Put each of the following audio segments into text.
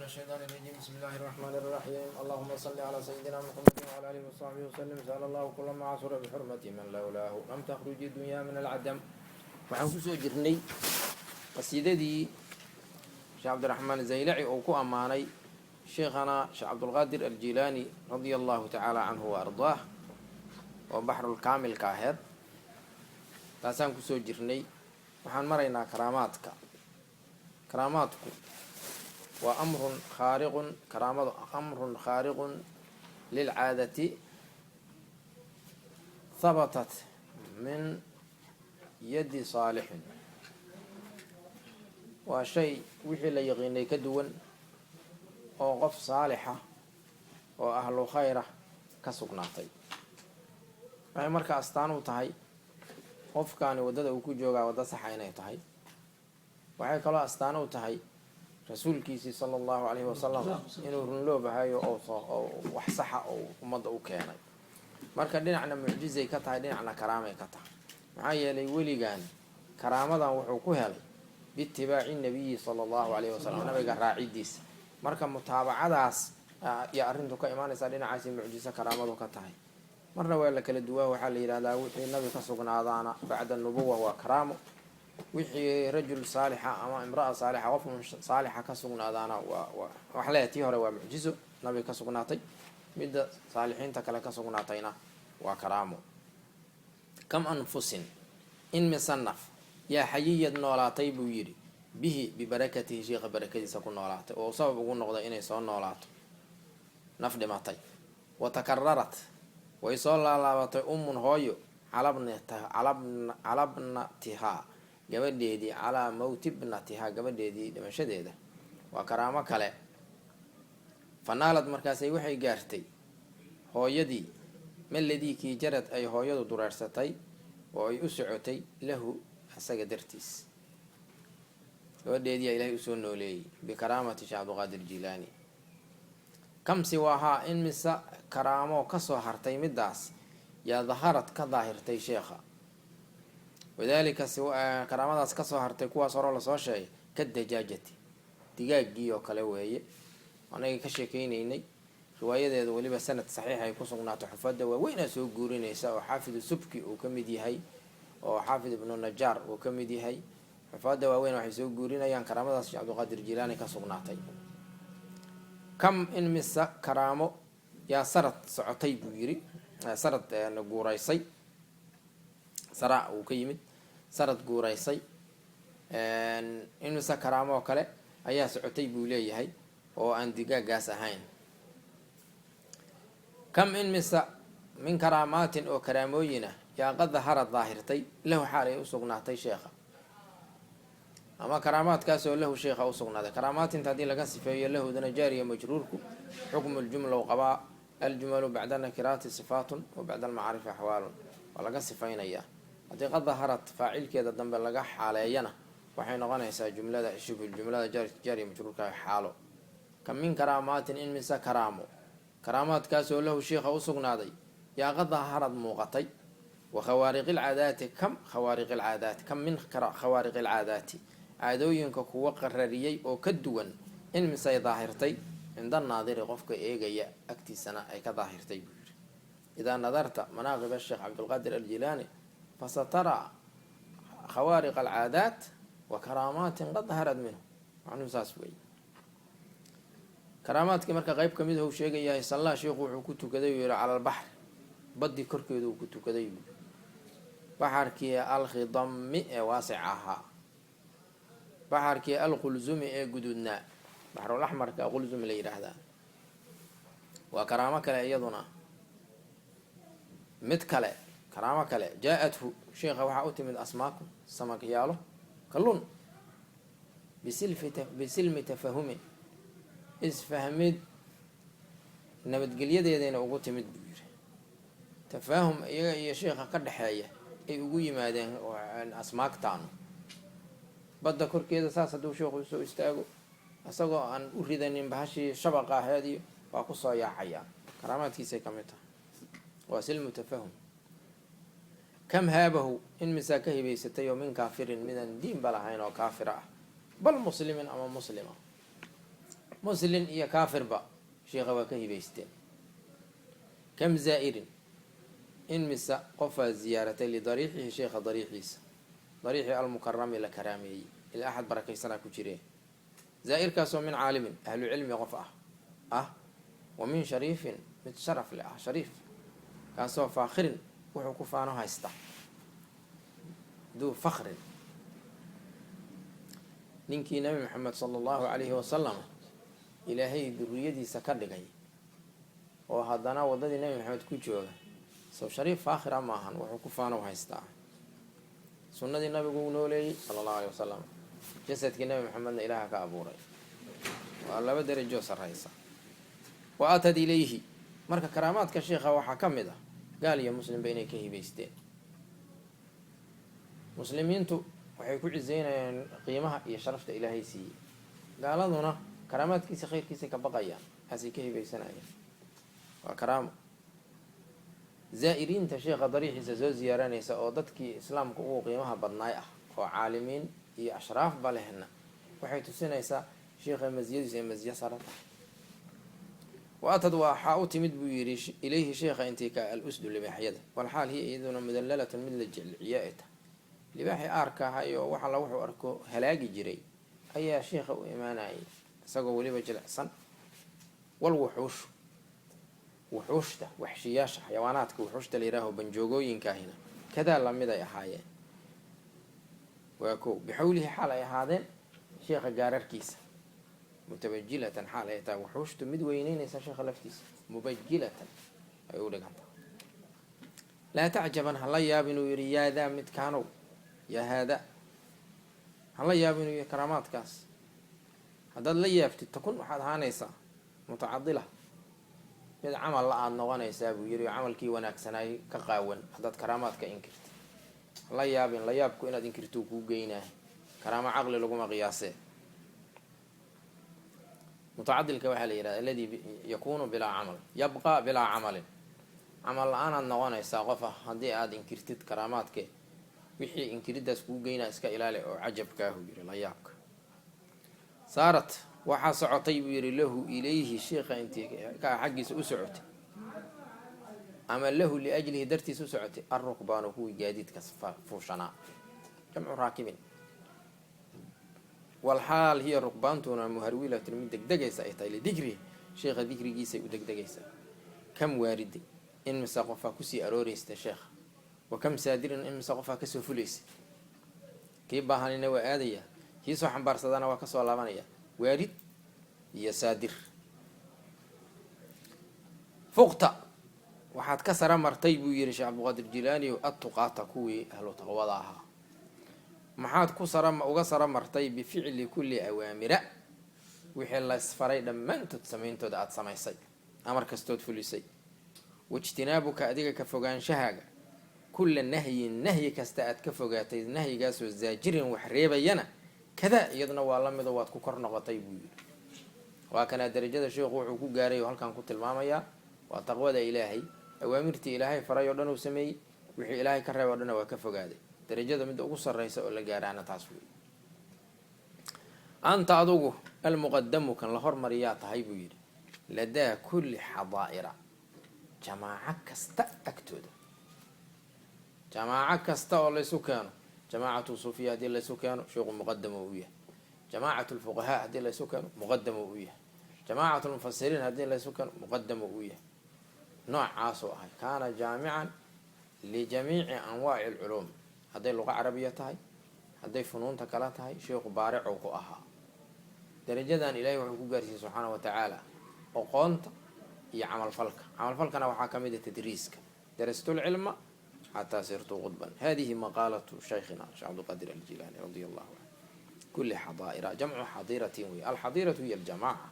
الشيطان الرجيم. بسم الله الرحمن الرحيم. اللهم صل على سيدنا محمد وعلى آله وصحبه وسلم. سأل الله كل ما عصر بحرمة من لولاه لم تخرج الدنيا من العدم. Waxaan kusoo jirnay qasiidadii Sheekh Cabdiraxmaan Zaylaci uu ku ammaanay sheekhana Sheekh Cabdulqaadir Aljilaani, radia Allahu tacaala canhu wa ardaah, oo baxrulkaamilka aheyd. Taasaan kusoo jirnay. Waxaan maraynaa karaamaadka. Karaamaadku waa amrun khaariqun, karaamadu amrun khaariqun lilcaadati, habatat min yadi saalixin. Waa shay wixii la yaqiinay ka duwan oo qof saalixa oo ahlu khayra ka sugnaatay. Waxay marka astaan u tahay qofkaani waddada uu ku joogaa waddo saxa inay tahay. Waxay kaloo astaan u tahay rasuulkiisii, sala Allahu calayhi wasalam, inuu runloobahayo oo wax saxa oo ummadda u keenay. Marka dhinacna mucjizay ka tahay, dhinacna karaamay ka tahay. Maxaa yeelay, weligan karaamadan wuxuu ku helay biitibaaci nabiyi, sala Allahu calayhi wasalam, nabiga raacidiisa. Marka mutaabacadaas iyo arrintu ka imaanaysaa dhinacaasi mucjiso karaamadu ka tahay. Marna waa la kala duwaa. Waxaa la yidhahdaa wixii nabi ka sugnaadaana bacda nubuwa waa karaamo, wixii rajul saalixa ama imraa saalixa, qof saalixa ka sugnaadaana waa waxa leeyahay tii hore waa mucjizo nabi ka sugnaatay, midda saalixiinta kale ka sugnaatayna waa karaamo. Kam anfusin, in misanaf yaa xayiyad noolaatay, buu yidhi, bihi bibarakatihi, sheikha barakadiisa ku noolaatay oo sabab ugu noqday inay soo noolaato naf dhimatay. Wa takararat, way soo laalaabatay, ummun, hooyo, calabnatihaa, gabadheedii, calaa mowti bnatihaa, gabadheedii dhimashadeeda. Waa karaamo kale. Fanaalad, markaasay waxay gaartay hooyadii maladii kii jarad ay hooyadu dureersatay oo ay u socotay lahu, asaga dartiis. Gabadheediyaa Ilaahay usoo nooleeyey bikaraamati Sheekh Cabdiqaadir Jilaani. Kam siwaahaa, in mise karaamo kasoo hartay midaas yaa daharad ka daahirtay sheekha. Wadaalika, karaamadaas kasoo hartay kuwaas horoo lasoo sheegay, ka dajaajati, digaaggii oo kale weeye. Anaga ka sheekeyneynay riwaayadeeda, weliba sanad saxiix ay ku sugnaato. Xufada waaweynaa soo guurinaysa, oo Xaafidu Subki uu ka mid yahay, oo Xaafid Ibnu Najaar uu ka mid yahay. Xufaada waaweyn waxay soo guurinayaan karaamadaas Sheekh Cabdiqaadir Jilaani ka sugnaatay. Kam, in mise karaamo yaa sarad socotay, buu yiri, sarad guuraysay, sara uu ka yimid, sarad guuraysay. In mise karaamo oo kale ayaa socotay, buu leeyahay, oo aan digaagaas ahayn. Kam, in mise min karaamaatin, oo karaamooyin ah, yaa qad daharad daahirtay lahu, xaal ay usugnaatay sheekha, ama karaamaadkaas oo lahu, sheekha usugnaaday. Karaamaatinta haddii laga sifeeyo lahudana, jaariya majruurku xukmu ljumla u qabaa. Aljumalu bacda nakiraati sifaatun wa bacda almacaarifi axwaalun. Waa laga sifaynayaa. Haddii qad daharat faacilkeeda dambe laga xaaleeyana, waxay noqonaysaa jumlada shibhuljumlada jaariya majruurka xaalo. Kam min karaamaatin, in mise karaamo, karaamaadkaasoo lahu, sheikha usugnaaday, yaa qad daharad muuqatay. Wa khawaariqi lcaadaati, kam khawaariqi lcaadaati, kam min khawaariqi alcaadaati, caadooyinka kuwa qarariyey oo ka duwan, in misay daahirtay, cinda naadiri, qofka eegaya agtiisana ay ka daahirtay, buu yiri. Idaa nadarta manaaqib Sheekh Cabdulqaadir Aljilaani fasataraa khawaariq alcaadaat wa karaamaatin qad daharad minhu. Macnuhu saas wey. Karaamaadkii marka qeyb kamid ah uu sheegayahay. Sallaa, sheikhu wuxuu ku tukaday, uu yihi, cala albaxri, baddi korkeedu uu ku tukaday, buu baxarkii alkhidami ee waasic ahaa, baxarkii alqulzumi ee gududnaa. Baxrul axmarka qulzumi la yidhaahdaa. Waa karaamo kale iyaduna. Mid kale, karaamo kale, jaa-athu, sheikha waxaa u timid, asmaaku, samakyaalo, kalluun, bisilmi tafahumin, isfahmid nabadgelyadeedayna ugu timid, buu yiri. Tafaahum iyaga iyo sheikha ka dhexeeya ay ugu yimaadeen asmaagtaanu badda korkeeda. Saas hadduu sheikhu usoo istaago, isagoo aan u ridanin bahashii shabaqa aheed iyo waa kusoo yaacayaan. Karaamaadkiisay ka mid tahay, waa silmu tafahum. Kam haabahu, in misaa ka hibaysatay oo min kaafirin, midaan diinba lahayn oo kaafira ah, bal muslimin, ama muslima. Muslin iyo kaafirba sheikha waa ka hibaysteen. Kam zaa'irin, in mise qofaa ziyaaratay, lidariixihi, sheikha dariixiisa, dariixii almukarami, la karaameeyey, ilaa axad barakaysanaa ku jireen. Zaa'irkaasoo min caalimin, ahlu cilmi qof ah, wa min shariifin, mid sharaf le ah, shariif kaasoo faakhirin, wuxuu ku faano haysta, duu fakrin. Ninkii Nabi Maxamed sala Allahu calayhi wasalam Ilaahay duriyadiisa ka dhigay oo haddana waddadii Nabi Maxamed ku jooga, sow shariif faakhira maahan? Wuxuu ku faano haystaa. Sunnadii Nabigu uu nooleeyey sala Allahu alayh wasalam, jasadkii Nabi Maxamedna Ilaaha ka abuuray. Waa laba derajoo sarraysa. Wa atad ilayhi. Marka karaamaadka sheikha waxaa ka mid ah gaal iyo muslimba inay ka hibaysteen. Muslimiintu waxay ku ciseynayaan qiimaha iyo sharafta Ilaahay siiyey, gaaladuna karaamaadkiisa, khayrkiisa ka baqayaan, kaasay ka hibaysanayaan. Waa karaamo. Zaa'iriinta sheikha dariixiisa soo ziyaaranaysa oo dadkii islaamka ugu qiimaha badnaay ah oo caalimiin iyo ashraafba lehna, waxay tusinaysaa sheikha masiyadiisu ay masiyo sara tahay. Wa atad, waxaa u timid buu yidhi, ilayhi, sheikha intii ka, al-usdu, libaaxyada, walxaal hiya, iyaduna, mudallalatun, mid la jilciye ay tahay. Libaaxii aarka ahay oo wax alla wuxuu arko halaagi jiray ayaa sheikha u imaanayay isagoo weliba jilicsan. Wal wuxuushu, wuxuushta, waxshiyaasha, xayawaanaadka wuxuushta la yihaaho, banjoogooyinkaahina, kadaa lamid ay ahaayeen. Waa ko bixawlihi, xaal ay ahaadeen sheikha gaararkiisa, mutabajilatan, xaal ay tahay wuxuushtu mid weyneynaysa sheekha laftiisa. Mubajilatan ay u dhigantaha. Laa tacjaban, hala yaab inuu yihi, yaadaa, midkaanow, yaa haada, hala yaab inuu yihi karaamaadkaas. Haddaad la yaabtid, takun, waxaad ahaanaysaa, mutacadila, mid camal la aada noqonaysaa buu yiri, oo camalkii wanaagsanaay ka qaawan haddaad karaamaadka inkirtid. Hala yaabin, la yaabku inaad inkirto kuu geynaa. Karaamo caqli laguma qiyaasee. Mutacadilka waxaa la yihahda aladi yakunu bilaa camal, yabqa bilaa camalin. Camal la-aanaad noqonaysaa qof ah haddii aada inkirtid karaamaadke. Wixii inkiriddaas kuu geynaa iska ilaali oo cajabkaahu yiri, la yaabka. Saarat, waxaa socotay buu yihi, lahu, ilayhi, sheikha intii ka xaggiisa u socotay, ama lahu, liajlihi, dartiisa u socotay, alrukbaanu, kuwii gaadiidka fuushanaa, jamcu raakibin. Walxaal hiya rukbaantuna muharwilatun, mid degdegaysa ay tahay, lidikrihi, sheekha dikrigiisay u degdegaysaa. Kam waaridin, in mise qofaa kusii arooreysta sheekha, wa kam saadirin, in mise qofaa kasoo fulaysa. Kii baahanina waa aadaya, kii soo xambaarsadana waa kasoo laabanaya. Waarid iyo saadir. Fuqta, waxaad ka sara martay buu yihi Sheekh Cabdiqaadir Jilaani, attuqaata, kuwii ahlu taqwada ahaa. Maxaad ku sara uga sara martay? Bificli kulli awaamira, wixii la isfaray dhammaantood sameyntooda aada samaysay, amar kastood fulisay. Waijtinaabuka, adiga ka fogaanshahaaga, kulla nahyin, nahyi kasta aad ka fogaatay, nahyigaasoo zaajirin, wax reebayana, kadaa, iyaduna waa la mido, waad ku kor noqotay buu yidhi. Waa kanaa darajada sheikhu wuxuu ku gaaray oo halkan ku tilmaamayaa. Waa taqwada Ilaahay. Awaamirtii Ilaahay faray oo dhan uu sameeyey, wixii Ilaahay ka reeb o dhanna waa ka fogaaday. Darajada midda ugu sarreysa oo la gaaraana taas wey. Anta, adugu, almuqadamu, kan la hormariyaa tahay buu yidhi, ladaa kulli xadaa'ira, jamaaco kasta agtooda. Jamaaco kasta oo laysu keeno, jamaacatu suufiya haddii laysu keeno, sheikhu muqadam oo u yahay. Jamaacatu lfuqahaa haddii laysu keeno, muqadam oo u yahay. Jamaacatu lmufasiriin haddii laysu keeno, muqadam oo u yahay. Noocaasuu ahay. Kaana jaamican lijamiici anwaaci alculuum. Hadday luqa carabiya tahay, hadday funuunta kala tahay, sheikhu baaricow ku ahaa. Darajadan Ilahay wuxuu ku gaarsiiyey subxaana wa tacaala oqoonta iyo camalfalka. Camalfalkana waxaa ka mid a tadriiska. Darastulcilma xataa sirtu qudban. Hadihi maqaalatu shaykhina Sheekh Cabdilqaadir Aljilaani radia Allahu canhu. Kulli xadaa'ira jamcu xadiiratin wey. Alxadiiratu hiya aljamaaca.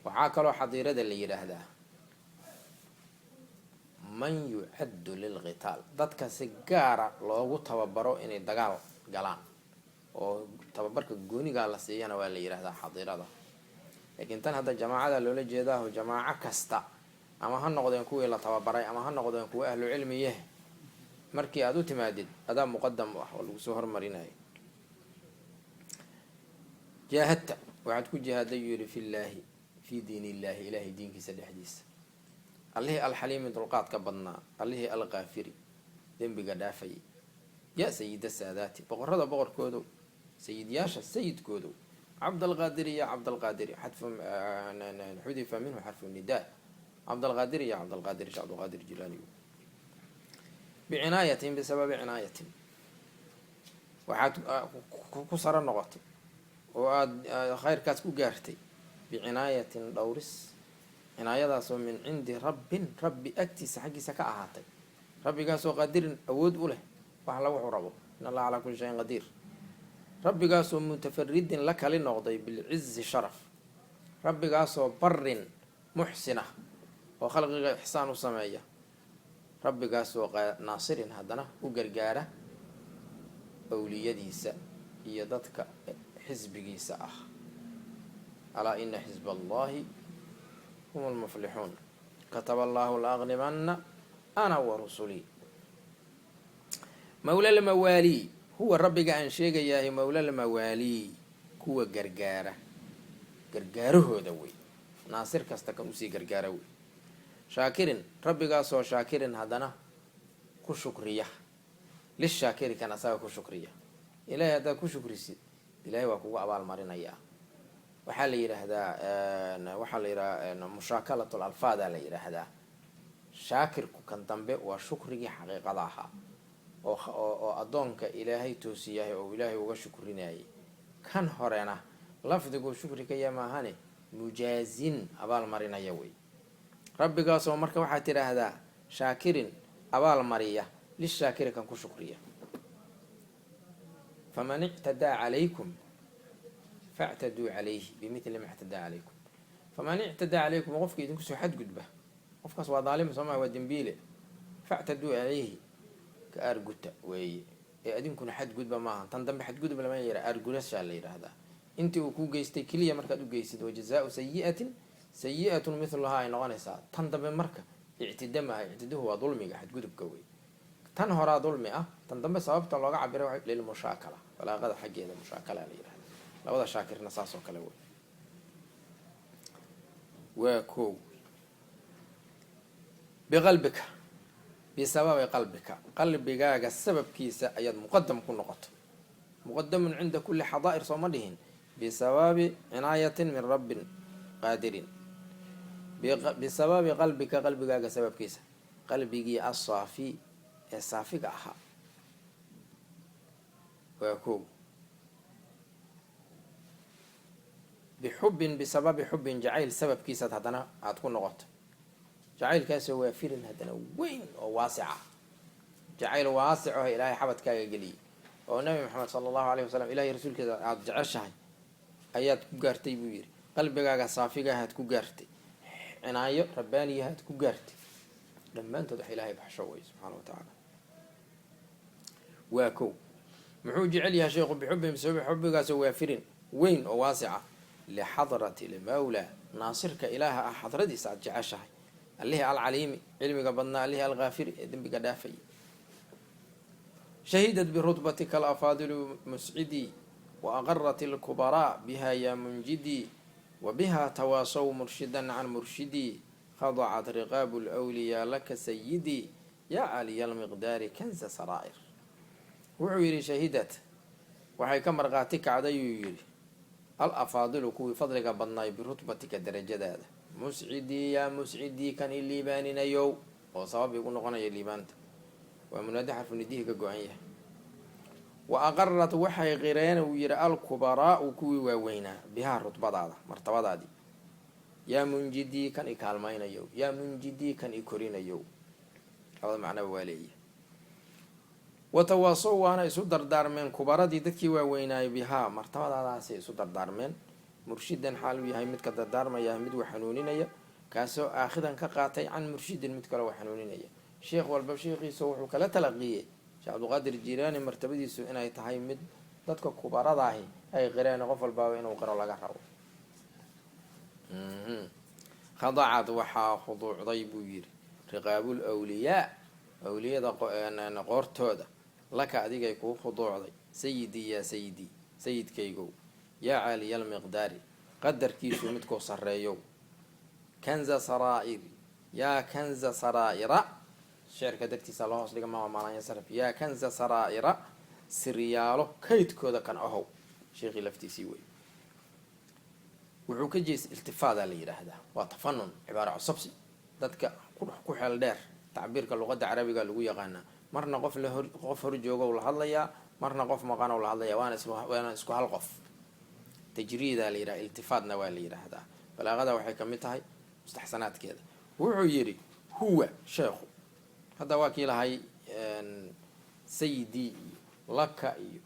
Waxaa kaloo xadiirada la yidhaahdaa man yucaddu lilqitaal, dadka si gaara loogu tababaro inay dagaal galaan oo tababarka goonigaa la siiyana waa la yidhahdaa xadiirada. Laakiin tan hadda jamaacada loola jeedaaho, jamaaco kasta, ama ha noqdeen kuwii la tababaray ama ha noqdeen kuwa ahlu cilmiyeh, markii aada u timaadid adaa muqadam u ah oo lagu soo hormarinayo. Jaahadta, waxaad ku jihaaday yuu yihi, fillaahi. Fii diin illaahi, ilaahay diinkiisa dhexdiisa. Allihii alxaliimi, dulqaadka badnaa, allihii alqaafiri, dembiga dhaafayay. Yaa sayida saadaati, boqorada boqorkoodow, sayidyaasha sayidkoodow. Cabdalqaadiri, ya Cabdalqaadiri, xadfu xudifa minhu xarfu nidaa. Cabdalqaadiri, ya Cabdalqaadir, shee Cabdulqaadir Jilaani. Bicinaayatin, bisababi cinaayatin, waxaad ku saro noqotay oo aada khayrkaas ku gaartay bicinaayatin, dhowris, cinaayadaasoo min cindi rabbin, rabbi agtiisa, xaggiisa ka ahaatay, rabbigaasoo qaadirin, awood u leh wax la wuxuu rabo. In Allaha calaa kulli shayin qadiir. Rabbigaasoo mutafaridin, la kali noqday, bilcizi, sharaf. Rabbigaasoo barin, muxsina, oo khalqiga ixsaan u sameeya. Rabbigaasoo naasirin, haddana u gargaara awliyadiisa iyo dadka xisbigiisa ah. Alaa ina xisba Allahi hum lmuflixuun. Kataba Allahu la aqlibanna ana wa rusulii. Mawla lmawaalii, huwa rabbiga aan sheegayahay mawla lmawaalii, kuwa gargaara gargaarahooda wey, naasir kasta kan usii gargaara wey. Shaakirin, rabbigaasoo shaakirin, haddana ku shukriya, lishaakiri, kan asaga ku shukriya. Ilahay haddaad ku shukrisid, Ilahay waa kugu abaal marinayaa. Waxaa la yidhaahdaa, waxaa la yidhaha mushaakalat lalfaadaa la yidhaahdaa. Shaakirku kan dambe waa shukrigii xaqiiqada ahaa oo addoonka Ilaahay toosiyahay oo Ilaahay uga shukrinayay. Kan horena lafdiguu shukri ka yahay maahane, mujaazin, abaal marinaya wey. Rabbigaasoo marka waxaad tidhaahdaa shaakirin, abaal mariya, lishaakiri, kan ku shukriya. Faman ictadaa calaykum factaduu calayhi bimithli ma ictadaa calaykum. Faman ictadaa calaykum, qofka idinku soo xadgudba, qofkaas waa daalim, soo maa? Waa dembiile. Factaduu calayhi, ka aarguta weeye ee adinkuna xadgudba maaha. Tan dambe xadgudub lama yara, aargudashaa la yidhaahdaa. Intii uu ku geystay keliya markaad u geysid, wajazaau sayi'atin sayi'atun mithluhaa ay noqonaysaa. Tan dambe marka ictida maaha. Ictiduhu waa dulmiga, xadgudubka wey. Tan horaa dulmi ah, tan dambe sababta looga cabiray lilmushaakala, balaaqada xaggeeda mushaakala la yidhahda. Labada shaakirna saas oo kale wey. Waa kow. Biqalbika, bisababi qalbika, qalbigaaga sababkiisa ayaad muqadam ku noqoto. Muqadamun cinda kulli xadaa'ir, sooma dhihin? Bisababi cinaayatin min rabbin qaadirin, bisababi qalbika, qalbigaaga sababkiisa, qalbigii asaafi, ee saafiga ahaa. Waa kow. Bixubbin, bisababi xubbin, jacayl sababkiisaad haddana aada ku noqoto. Jacaylkaasoo waafirin, haddana weyn oo waasica, jacayl waasic oo Ilaahay xabadkaaga geliyay, oo Nabi Maxamed sala Allahu alayh wasalam, Ilahay rasuulkiisa aada jeceshahay ayaad ku gaartay buu yidhi. Qalbigaaga saafigahaad ku gaartay, cinaayo rabbaaniyahaad ku gaartay. Dhammaantood wax Ilaahay baxsho wey, subxaana wa tacaala. Waa kow. Muxuu jecel yahay sheekhu? Bixubbin, bisababi xubbigaasoo waafirin, weyn oo waasica, lixadrati lmawlaa, naasirka Ilaaha ah xadradiisa aada jeceshahay, allihii alcaliimi, cilmiga badnaa, allihii alkaafiri, ee dembiga dhaafayay. Shahidat birutbatika alafaadilu muscidii, wa aqarat alkubaraa biha yaa munjidii, wa biha tawaasaw murshidan can murshidii, khadacat riqaabu lwliyaa laka sayidii, yaa caaliya almiqdaari kanza saraa'ir. Wuxuu yidhi, shahidat, waxay ka markhaati kacday, yuu yidhi, al afaadilu, kuwii fadliga badnaay, birutbatika, darajadaada. Muscidii, yaa muscidii, kan i liibaaninayow, oo sabab igu noqonaya liibaanta. Waa munaade xarfu nidihii ka go-an yahay. Wa aqarat, waxay qireen, uu yidhi, alkubaraau, kuwii waaweynaa, bihaa, rutbadaada, martabadaadii. Yaa munjidii, kan i kaalmaynayow, yaa munjidii, kan i korinayow, labada macnaba waa leeyahay. Watawaasow, waana isu dardaarmeen kubaradii, dadkii waaweynaayay, bihaa, martabadaadaasay isu dardaarmeen. Murshidan, xaal uu yahay midka dardaarmaya mid wax hanuuninaya, kaasoo aakhidan ka qaatay, can murshidin, mid kale wax hanuuninaya. Sheekh walba sheekhiisa wuxuu kala talaqiyey Sheekh Cabdiqaadir Jiilaani martabadiisu inay tahay mid dadka kubaradaahi ay qireen, qof walbaaba inuu qiro laga rabo. Khadacad, waxaa khuduucday buu yidhi, riqaabul awliyaa, awliyada qoortooda, laka, adigay kuu khuduucday. Sayidii, yaa sayidii, sayidkaygow, yaa caaliyalmiqdaari, qadarkiisu midkuu sarreeyow. Kanza saraa'iri, yaa kanza saraa'ira, sheerka dartiisa loo hoos dhiga, maa maalayansarif. Yaa kanza saraa'ira, siryaalo kaydkooda kan ahow, sheekhii laftiisii wey. Wuxuu ka jeestay, iltifaadaa la yidhaahdaa, waa tafanun, cibaara cusubsi. Dadka ku xeel dheer tacbiirka luqadda carabiga lagu yaqaanaa, marna qof la hor, qof hor joogow la hadlayaa, marna qof maqanow la hadlaya, waana isku hal qof. Tajriidaa la yidhaha, iltifaadna waa la yidhaahdaa. Balaaqada waxay ka mid tahay mustaxsanaadkeeda. Wuxuu yidhi huwa sheekhu, hadda waa kii lahay sayidii iyo laka iyo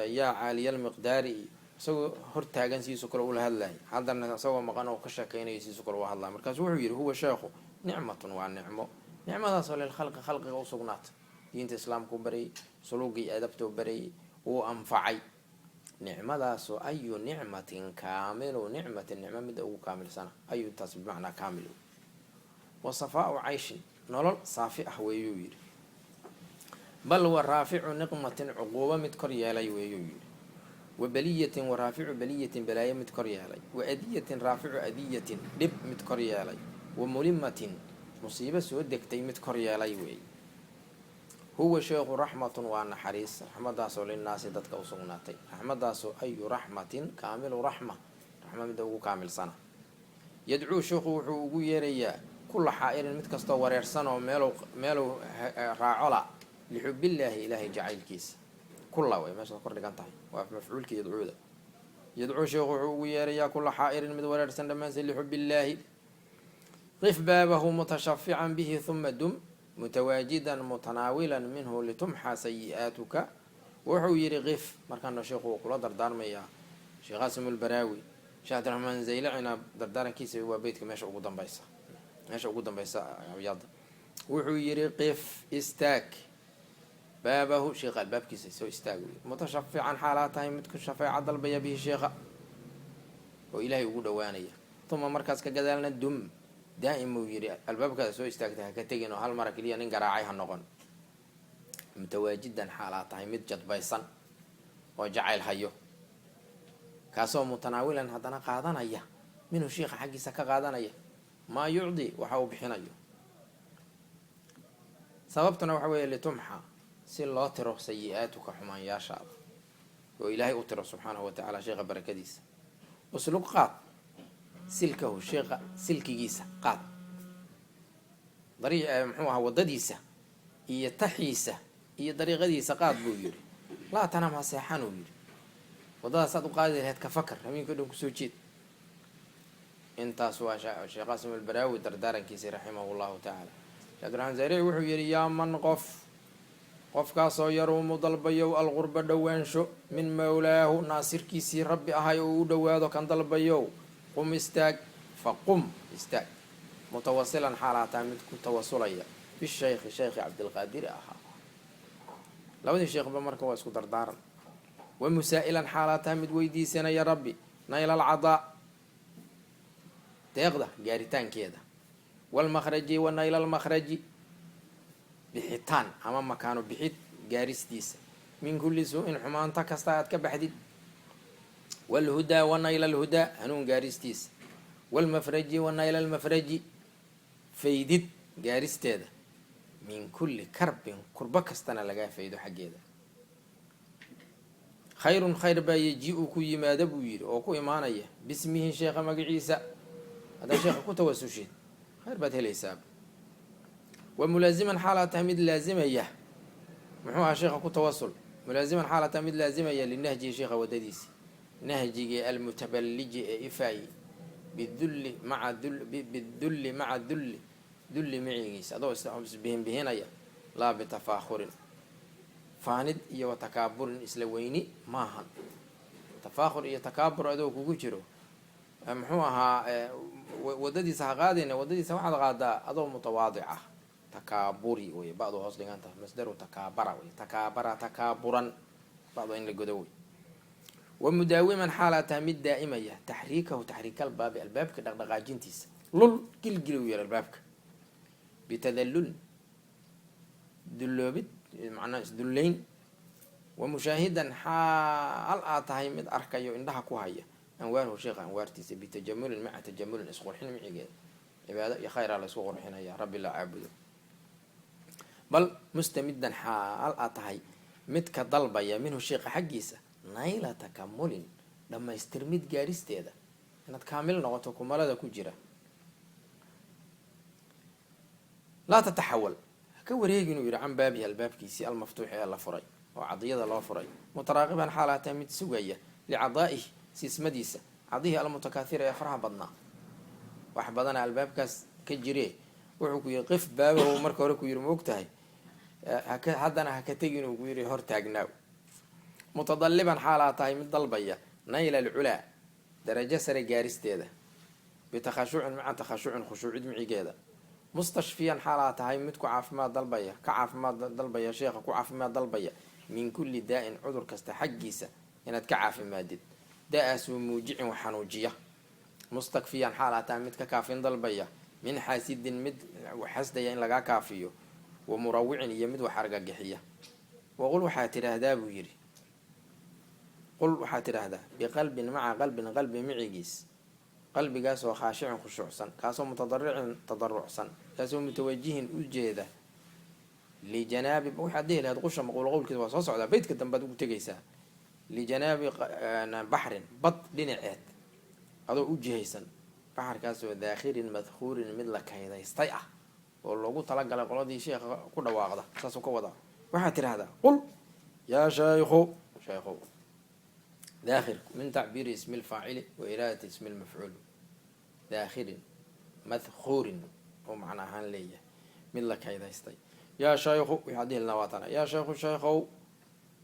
yaa caaliyalmiqdaari iyo isagoo hortaagan sidiisoo kale ula hadlaya, haddana isagoo maqan oo ka sheekeynayo sidiisoo kale ula hadlaya. Markaasu wuxuu yidhi: huwa sheekhu nicmatun, waa nicmo, nicmadaasoo lilkhalqi, khalqiga usugnaata. Diinta islaamkuu baryay, suluugii adabtuu baryay, wuu anfacay. Nicmadaasoo ayu nicmatin kaamilu nicmatin, nicmo midda ugu kaamilsana, ayu taas bimacnaa kaamil. Wa safaau cayshin, nolol saafi ah weeyuu yidhi. Bal wa raaficu niqmatin, cuquubo mid kor yeelay weeyuu yidhi. Wa beliyatin, wa raaficu beliyatin, balaayo mid kor yeelay. Wa adiyatin, raaficu adiyatin, dhib mid kor yeelay. Wa mulimatin, musiibo soo degtay mid kor yeelay weeye. Huwa sheekhu raxmatun, waa naxariis, raxmadaasoo linnaasi, dadka u sugnaatay. Raxmadaasoo ayu raxmatin kaamilu raxma, raxma midda ugu kaamilsana. Yadcuu sheekhu, wuxuu ugu yeerayaa, kulla xaa'irin, mid kastoo wareersan oo meeluu raacola, lixubillaahi, ilaahay jacaylkiisa. Kulla way meesha kor dhigan tahay, waa mafcuulkii yadcuuda. Yadcuu sheekhu, wuxuu ugu yeerayaa, kulla xaa'irin, mid wareersan dhammaanse, lixubillaahi. Qif baabahu mutashafican bihi, huma dum mutawaajidan mutanaawilan minhu litumxaa sayi-aatuka. Wuxuu yidhi qif, markaana sheekhu wuu kula dardaarmayaa. Sheekh Qaasim Ulbaraawi, Sheekh Cabdiraxmaan Zaylacina dardaarankiisa waa beytka meesha ugu dambaysa abyaada. Wuxuu yidhi: qif, istaag, baabahu, sheekha albaabkiisa soo istaag, mutashafican, xaalaa tahay mid ku shafeeca dalbaya, bihi, sheekha, oo ilaahay ugu dhawaanaya. Uma, markaas ka gadaalna, dum, daa'im uu yidhi, albaabkaada soo istaagtay ha ka tegin oo hal mara keliya nin garaacay ha noqon. Mutawaajidan, xaalaa tahay mid jadbaysan oo jacayl hayo, kaasoo mutanaawilan, haddana qaadanaya, minhu, shiikha xaggiisa ka qaadanaya, maa yucdi, waxa uu bixinayo. Sababtuna waxa weeye litumxa, si loo tiro, sayi-aatuka, xumaanyaashaada, oo ilaahay u tiro subxaanahu wa tacaala sheekha barakadiisa. Uslug, qaad, silkahu, sheekha silkigiisa qaad, dari muxuu ahaa, waddadiisa iyo taxiisa iyo dariiqadiisa qaad buu yidhi. Laa tanam, ha seexan uu yidhi. Waddadaasaad u qaadi lahayd ka fakar, habeenkii o dhan kusoo jeed. Intaas waa Sheekh Qaasim Albaraawi dardaarankiisi, raximahu llahu tacaala. Sheekh Abdiraxmaan Zaarici wuxuu yidhi: yaa man, qof, qofkaasoo yaruumu, dalbayow, alqurba, dhowaansho, min mawlaahu, naasirkiisii rabbi ahay oo u dhowaado kan dalbayow, qum, istaag, faqum, istaag, mutawasilan, xaalaataa mid ku tawasulaya, bishaykhi, sheykhi Cabdilqaadiri ahaa. Labadii sheekhba marka waa isku dardaaran. Wa musaa'ilan, xaalaataa mid weydiisanaya rabbi, nayla alcadaa, deeqda gaaritaankeeda, walmakhraji, wa nayla almakhraji, bixitaan ama makaano bixid gaaristiisa, min kulli suu-in, xumaanto kasta aad ka baxdid, walhudaa, wa nayla alhudaa, hanuun gaaristiisa, walmafraji, wa nayla almafraji, faydid gaaristeeda, min kulli karbin, kurbo kastana lagaa faydo xaggeeda. Khayrun, khayr baa, yaji-u, ku yimaada buu yidhi, oo ku imaanaya, bismihi, sheekha magaciisa. Haddaad sheekha ku tawasushid, khayr baad helaysaa. Wa mulaasiman, xaalaa tahay mid laazimaya, muxuu ahaa, sheekha ku tawasul. Mulaasiman, xaalaa tahay mid laazimaya, linahjihi, sheekha waddadiisa, nahjigii, almutabaliji, ee ifaayi, bidulli maca bidulli maca dulli, dulli micigiisa, adoo isbihinbihinaya, laa bitafaakhurin, faanid, iyo wa takaaburin, isla weyni maahan. Tafaakhur iyo takaabur adoo kugu jiro, muxuu ahaa, waddadiisa ha qaadayna. Waddadiisa waxaad qaadaa adoo mutawaadic ah. Takaaburi wey, ba'du hoos dhigan tahay, masdaru takaabara wey, takaabara takaaburan, ba'du in la godo wey. Wa mudaawiman, xaalaa tahay mid daa'imaya, taxriikahu, taxriikalbaabi, albaabka dhaqdhaqaajintiisa, lul gilgili u yar albaabka, bitadallul, dulloobid, macnaa isdullayn. Wa mushaahidan, xaal aad tahay mid arkayo, indhaha ku haya, anwaarhu, sheekha anwaartiisa, bitajamulin maca tajamulin, isqurxin micigeeda. Cibaado iyo khayraa la isku qurxinaya, Rabbi la caabudo. Bal mustamidan xaal aad tahay midka dalbaya, minhu sheikha xaggiisa, nayla takamulin, dhammaystir mid gaaristeeda, inaad kaamil noqoto kumalada ku jira. Laa tataxawal, haka wareegi inuu yihi, can baabihi, albaabkiisii, almaftuuxi ee la furay oo cadiyada loo furay, mutaraaqiban xaal aad tahay mid sugaya, licadaa'ihi, siismadiisa, cadihii, almutakaathira ee faraha badnaa. Wax badana albaabkaas ka jire. Wuxuu ku yihi qif baabahu. Marka hore ku yihi, ma og tahay haka, haddana haka tegi inuu ku yihi, hor taagnaaw. Mutadaliban xaalaa tahay mid dalbaya, nayla alculaa, darajo sare gaaristeeda, bitakhashucin, maca takhashucin, khushuucid micigeeda. Mustashfiyan xaalaa tahay mid ku caafimaad dalbaya, ka caafimaad dalbaya sheekha, ku caafimaad dalbaya, min kulli daa-in, cudur kasta xaggiisa inaad ka caafimaadid, da-aasuu muujicin, wax xanuujiya. Mustakfiyan xaalaa tahay mid ka kaafin dalbaya, min xaasidin, mid xasdaya in lagaa kaafiyo, wa murawicin, iyo mid wax argagixiya. Waqul, waxaa tidhaahdaa buu yidhi, qul, waxaa tidhaahdaa, biqalbin, maca qalbin, qalbi micigiis, qalbigaasoo khaashicin, khushuucsan, kaasoo mutadaricin, tadarucsan, kaasoo mutawajihin, u jeeda, lijanaabi. Waxaad dhihi lahayd qusha maquul qowlkiisa waa soo socdaa, beydka dambead ugu tegaysaa. Lijanaabi baxrin, bad dhinaceed adoo u jihaysan, baxarkaasoo daakhirin madkhuurin, mid la kaydaystay ah oo loogu talagalay qoladii sheekha ku dhawaaqda. Saasuu ka wadaa. Waxaad tidhahdaa, qul yaa shaykhu, shaykhow. Daakhir min tacbiiri ismi lfaacili wa iraadati ismi lmafcuul. Daakhirin madkhuurin oo macno ahaan leeyahay mid la kaydaystay. Yaa shaykhu, waxaad dhihi lahaa waa tana: yaa shaykhu, shaykhow,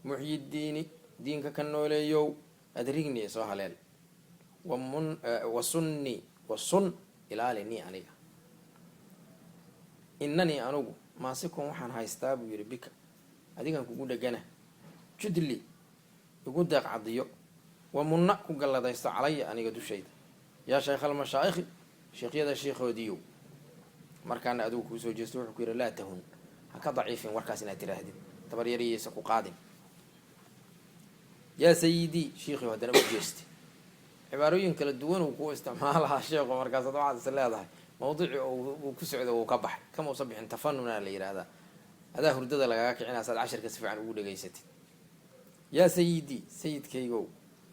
muxyidiini, diinka ka nooleeyow, adrigni, soo haleel, wamun wasunni, wasun, ilaalini aniga, inanii anugu maasikun, waxaan haystaa buu yihi, bika, adigan kugu dhegana, judli, igu deeq cadiyo, wamunna, ku galladaysto, calaya, aniga dushayda. Yaa shaykh almashaa'ikhi, sheekhyada sheikhoodiiyow. Markaana adigu kuu soo jeesto, wuxuu ku yidhi: laa tahun, ha ka daciifin warkaas inaad tiraahdid, tabaryariyeysa ku qaadin. Yaa sayidii, shiikhiu haddana u jeestay, cibaarooyin kala duwan uu ku isticmaalahaa sheekhu. Markaas ad waxaad is leedahay mawduucii uu ku socdo uu ka baxay, kama usa bixin. Tafanuna la yidhaahdaa, adaa hurdada lagaga kicinaa saad cashirka si fiican ugu dhegaysatid. Yaa sayidii, sayidkaygow,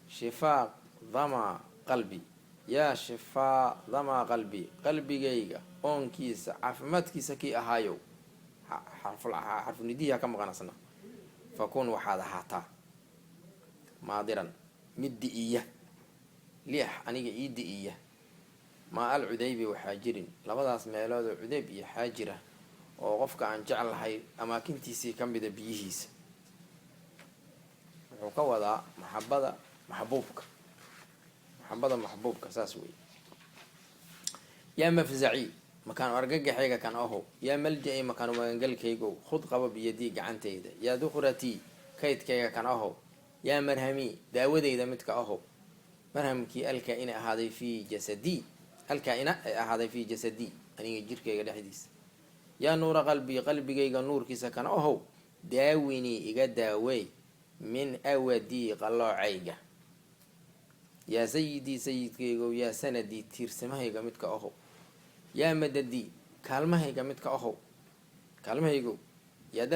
shifaa dhamaa qalbi, yaa shifaa dhamaa qalbi, qalbigayga oonkiisa caafimaadkiisa kii ahaayow. Xarfunidihi ka maqan asna. Fakun, waxaad ahaataa, maadiran, mid di'iya, liix, aniga ii di'iya, maa al cudaybi waxaajirin, labadaas meelood oo cudeyb iyo xaajira oo qofka aan jeclahay amaakintiisii ka mida biyihiisa. Wuxuu ka wadaa maxabada maxbuubka, maxabada maxbuubka, saas wey. Yaa mafzaci, makaanu argagaxayga kan ahow, yaa malja-i, makaanu magangalkaygow, khud, qaba, biyadii, gacantayda. Yaa dukhratii, kaydkayga kan ahow, yaa marhamii, daawadayda midka ahow, marhamkii alkaa-ina ahaaday, fii jasadii, alkaa-ina ay ahaaday, fii jasadii, aniga jirkayga dhexdiisa. Yaa nuura qalbii, qalbigayga nuurkiisa kan ahow, daawinii, iga daawey, min awadii, qalloocayga. Yaa sayidii, sayidkaygow, yaa sanadii, tiirsamahayga midka ahow, yaa madadii, kaalmahayga midka ahow, kaalmahaygow, yaa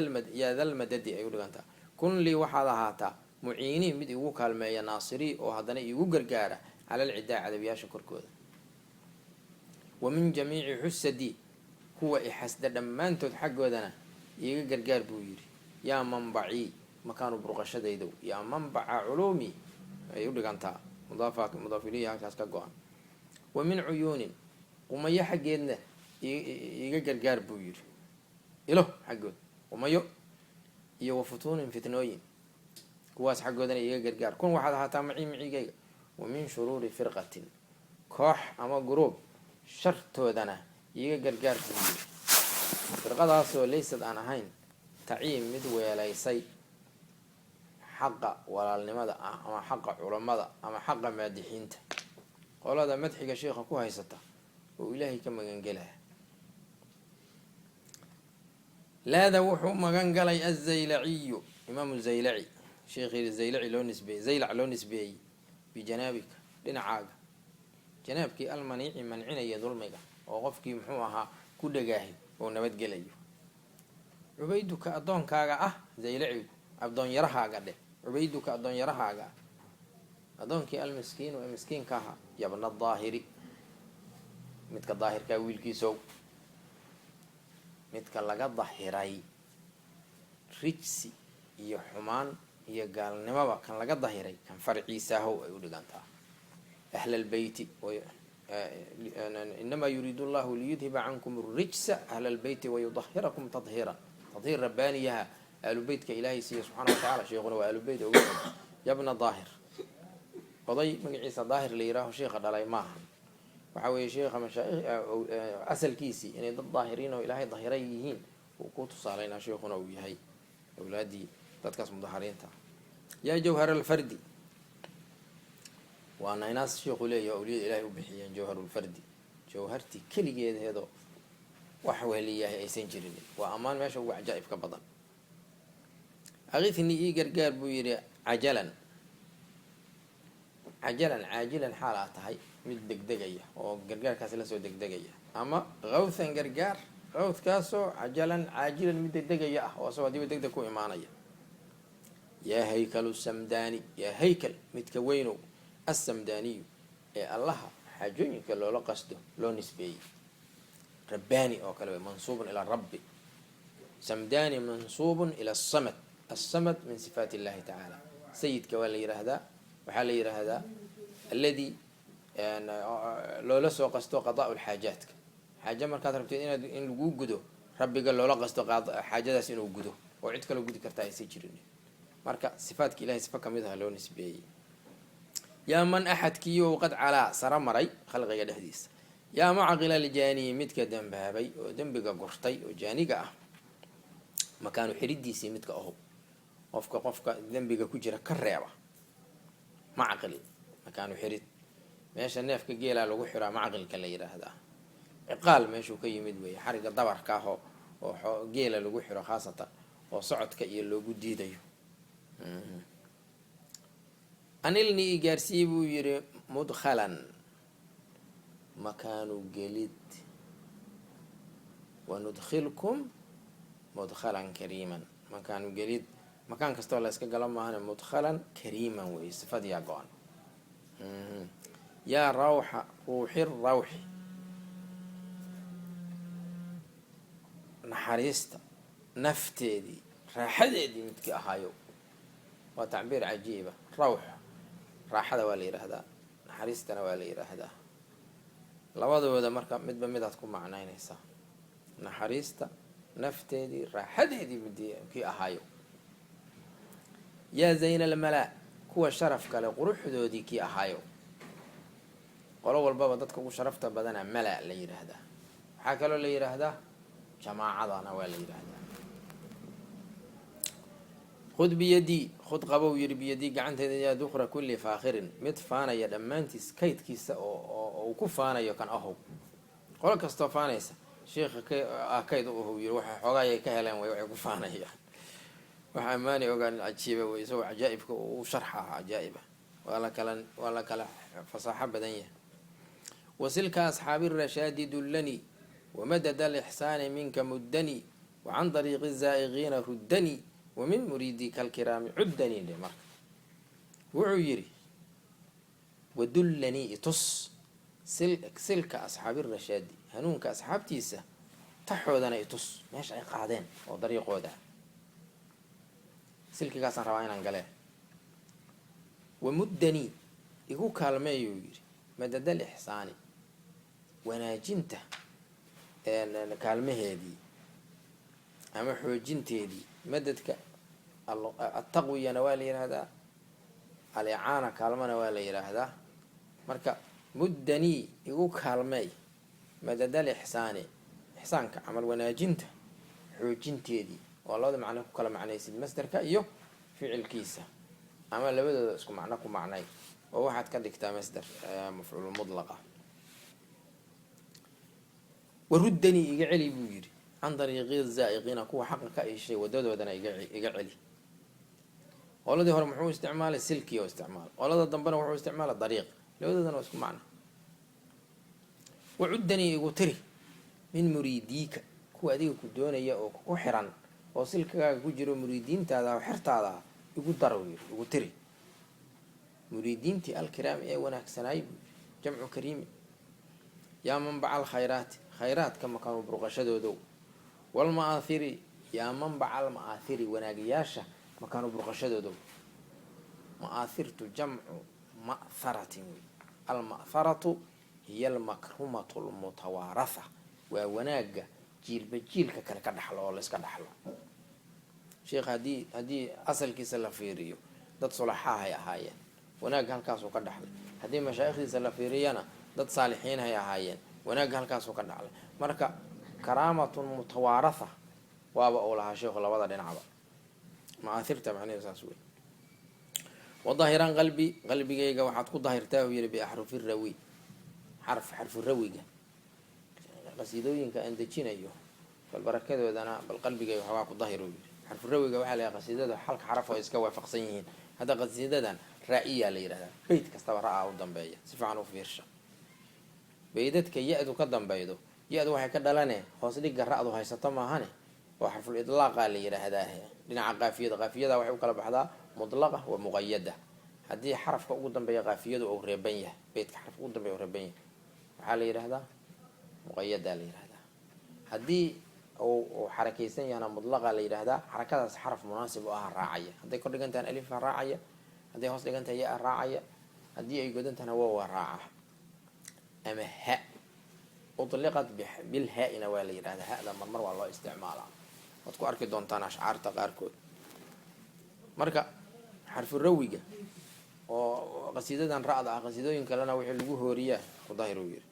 dalmadadi ay u dhigantaa. Kun lii, waxaad ahaataa, muciinii, mid igu kaalmeeya, naasirii, oo haddana iigu gargaara, cala alcidaa, cadawiyaasha korkooda. Wa min jamiici xusadii, kuwa ixasda dhammaantood xaggoodana iiga gargaar buu yidhi. Yaa manbacii, makaanu burqashadaydow, yaa manbaca culuumi ay u dhigantaa, mudaaf mudaaf ilayhi halkaas ka go-an. Wa min cuyuunin, qumayo xaggeedna iiga gargaar buu yidhi, ilo xaggood, qumayo iyo wa futuunin, fitnooyin, kuwaas xaggoodana iiga gargaar. Kun, waxaad ahaataa, macii, micigayga. Wa min shuruuri firqatin, koox ama guruub shartoodana iiga gargaar buu yidhi, firqadaasoo laysad, aan ahayn, taciim, mid weelaysay xaqa walaalnimada ah ama xaqa culammada ama xaqa maadixiinta, qolada madxiga sheikha ku haysata oo Ilaahay ka magangelaya. Laada, wuxuu magan galay, azaylaciyu, imaamu zaylaci, sheekhii zaylaci loo nisbeeyey, zaylac loo nisbeeyey, bijanaabika, dhinacaaga. Janaabkii almaniici mancinaya dulmiga, oo qofkii muxuu ahaa ku dhagaahi oo nabadgelayo. Cubayduka addoonkaaga ah, zaylacigu addoonyarahaaga dheh, cubayduka addoonyarahaaga ah, addoonkii almiskiinu ee miskiinka ahaa, yabna daahiri, midka daahirkaa wiilkiisow, midka laga dahiray rijsi iyo xumaan iyo gaalnimoba, kan laga dahiray, kan farciisaahow ay u dhigantaa. Ahlalbeyti, inamaa yuriidu llahu liyudhiba cankum rijsa ahla lbeyti wayudahirakum tadhiira. Tadhiir rabbaaniyaha aalubeytka ilaahay siiya subxana wa tacala. Sheikuna waa aalubeyt oga. Yabna daahir, oday magaciisa Daahir la yihaaho sheikha dhalay maaha. Waxaa weeye sheikha mashaai asalkiisii inay dad daahiriin oo Ilaahay dahiray yihiin uu ku tusaalaynaa, sheikuna uu yahay awlaaddii dadkaas mudahariinta. Yaa jawhar alfardi, waa naynaas sheikhu leeyahy, awliyada Ilahay u bixiyeen jawharulfardi, jawhartii keligeedeedo wax weheliyahay aysan jirin. Waa ammaan meesha ugu cajaa'ibka badan. Akithni, ii gargaar buu yidhi, cajalan, cajalan, caajilan, xaal aa tahay mid degdegaya oo gargaarkaasi lasoo degdegaya, ama qawthan, gargaar qawthkaasoo cajalan caajilan, mid degdegaya ah oo asagoo hadiiba degdeg ku imaanaya. Yaa haykalu samdaani, yaa haykal, midka weynow, assamdaaniyu, ee Allaha xaajooyinka loola qasdo loo nisbeeyey, rabbaani oo kale wey, mansuubun ilaa rabbi. Samdaani mansuubun ila asamad. Asamad min sifaat illahi tacaala. Sayidka waa la yidhaahdaa, waxaa la yidhaahdaa alladii loola soo qasto qadaa lxaajaatka. Xaaje markaad rabtid inaad in laguu gudo, Rabbiga loola qasto xaajadaas inuu gudo oo cid kaloo gudi karta aysan jirin. Marka sifaatka Ilahay sifa kamid aha loo nisbeeyey. Yaa man, axadkiiyow, qad calaa, sara maray khalqiga dhexdiisa. Yaa macqila aljaanii, midka dembaabay oo dembiga gurtay oo jaaniga ah makaanu xiridiisii midka aho, qofka dembiga ku jira ka reeba. Macqil makaanu xirid, meesha neefka geelaa lagu xiraa macqilka la yidhaahdaa. Ciqaal meeshuu ka yimid weeye, xariga dabarka ah oo geela lagu xiro, khaasatan oo socodka iyo loogu diidayo. Anilni, i gaarsii buu yidhi, mudkhalan, makaanu gelid. Wanudkhilkum mudkhalan kariiman, makaanu gelid. Makaan kastoo la iska galo maahane, mudkhalan kariiman wey, sifadiyaa go-an. Yaa rawxa ruuxi rawxi, naxariista nafteedii raaxadeedii midkii ahaayo. Waa tacbiir cajiiba. Rawx raaxada waa la yidhaahdaa, naxariistana waa la yidhaahdaa, labadooda marka midba midaad ku macnaynaysaa. Naxariista nafteedii raaxadeedii midii kii ahaayo. Yaa zayna almalaa, kuwa sharaf kale quruxdoodii kii ahaayo. Qolo walbaba dadka ugu sharafta badana mala la yidhaahdaa. Waxaa kaloo la yidhaahdaa jamaacadana waa la yidhaahdaa. Khud biyadii, khud, qabow yidhi, biyadii, gacanteeda, yaa dukra kulli faakhirin, mid faanaya dhammaantiis kaydkiisa oo uu ku faanayo kan ahow. Qolo kastoo faanaysa sheikha k ah kayd u ahow yiri. Waxa xoogaayay ka heleen way waxay ku faanayaan. Waxa ammaani ogaan cajiiba wey, isagoo cajaa'ibka uu sharxa cajaa'iba. Waa la kala fasaaxo badan yahay. Wasilka asxaabi rashaadi dullanii, wamadad alixsaani minka muddanii, wacan dariiqi zaa'iqiina ruddanii, wamin muriidika alkiraami cuddanii dhe. Marka wuxuu yidhi: wadullanii, itus, silka asxaabi rashaadi, hanuunka asxaabtiisa taxoodana itus, meesha ay qaadeen oo dariiqooda, silkigaasaan rabaa inaan galee. Wamuddanii, igu kaalmeeyuu yidhi, madadal ixsaani, wanaajinta kaalmaheedii ama xoojinteedii. Madadka attaqwiyana waa la yidhaahdaa, alicaana kaalmana waa la yidhaahdaa. Marka muddanii, igu kaalmeey, madadal ixsaani, ixsaanka camal wanaajinta xoojinteedii. Oo labada macno ku kala macnaysid, masderka iyo ficilkiisa, ama labadooda isku macno ku macnay oo waxaad ka dhigtaa masder mafcuul mudlaqa. Waruddanii, iga celi buu yidhi, can dariiqi zaa'iqiina, kuwa xaqa ka ishay wadadoodana iga celi. Qoladii hore muxuu isticmaalay? Silki oo isticmaalay. Qolada dambena wuxuu isticmaalay dariiq. Labadoodana waa isku macno. Wacuddanii igu tiri min muriidiika, kuwa adiga ku doonaya oo ku xiran oo silkagaaga ku jiro, muriidiintaada oo xertaada ah igu dar, uu yiri, igu tiri muriidiintii alkiraami ee wanaagsanaay, buu yiri, jamcu kariimi. Yaa manbaca alkhayraati, khayraadka makaanu burqashadoodow, walma'aathiri, yaa manbaca alma'aathiri, wanaagayaasha makaanu burqashadoodow. Ma'aathirtu jamcu ma'tharatin wey. Alma'tharatu hiya almakrumatu almutawaaratha, waa wanaagga jiilba jiilka kale ka dhaxlo oo layska dhaxlo. Sheekh haddii asalkiisa la fiiriyo, dad sulaxaahay ahaayeen, wanaagga halkaasuu ka dhaxlay. Haddii mashaa'ikhdiisa la fiiriyana, dad saalixiinhay ahaayeen, wanaagga halkaasuu ka dhaxlay. Marka karaamatun mutawaaratha waaba uu lahaa sheikhu labada dhinacba. Ma'aathirta macnaheedu saas wey. Wadahiran qalbi, qalbigayga waxaad ku dahirtaa, uu yihi, biaxrufi rawi, xarf xarfu rawiga, qasiidooyinka aan dejinayo bal barakadoodana bal qalbigayga waxoogaa ku dahir, uu yihi. Xarfu rawiga waxaa la yahay qasiidada halka xaraf oo iska waafaqsan yihiin. Hadda qasiidadan raa-iyaa la yidhahdaa, beyt kastaba ra-a u dambeeya. Si fiican u fiirsha, beydadka ya-du ka dambeydo, ya-du waxay ka dhalane hoos dhigga ra-du haysato maahane, oo xarful idlaaqa la yidhaahdaa. Dhinaca qaafiyada, qaafiyada waxay u kala baxdaa mudlaqa wa muqayada. Haddii xarafka ugu dambeeya qaafiyadu uu reeban yahay, beytka xarafka ugu dambeeya uu reeban yahay, waxaa la yidhahdaa muqayada la yidhahdaa. Haddii uu xarakeysan yahana, mudlaqa la yidhahdaa. Xarakadaas xaraf munaasib u ah raacaya. Hadday kor dhigan tahan, alifa raacaya. Hadday hoos dhigan tahay, ya raacaya. Haddii ay godan tahana, wawa raaca ama ha. Utliqat bilhaa-ina waa la yidhahdaa, ha-da marmar waa loo isticmaalaa, waad ku arki doontaan ashcaarta qaarkood. Marka xarfu rawiga oo qasiidadan ra-da ah, qasiidooyin kalena wixii lagu hooriyaa ku dahir, uu yiri.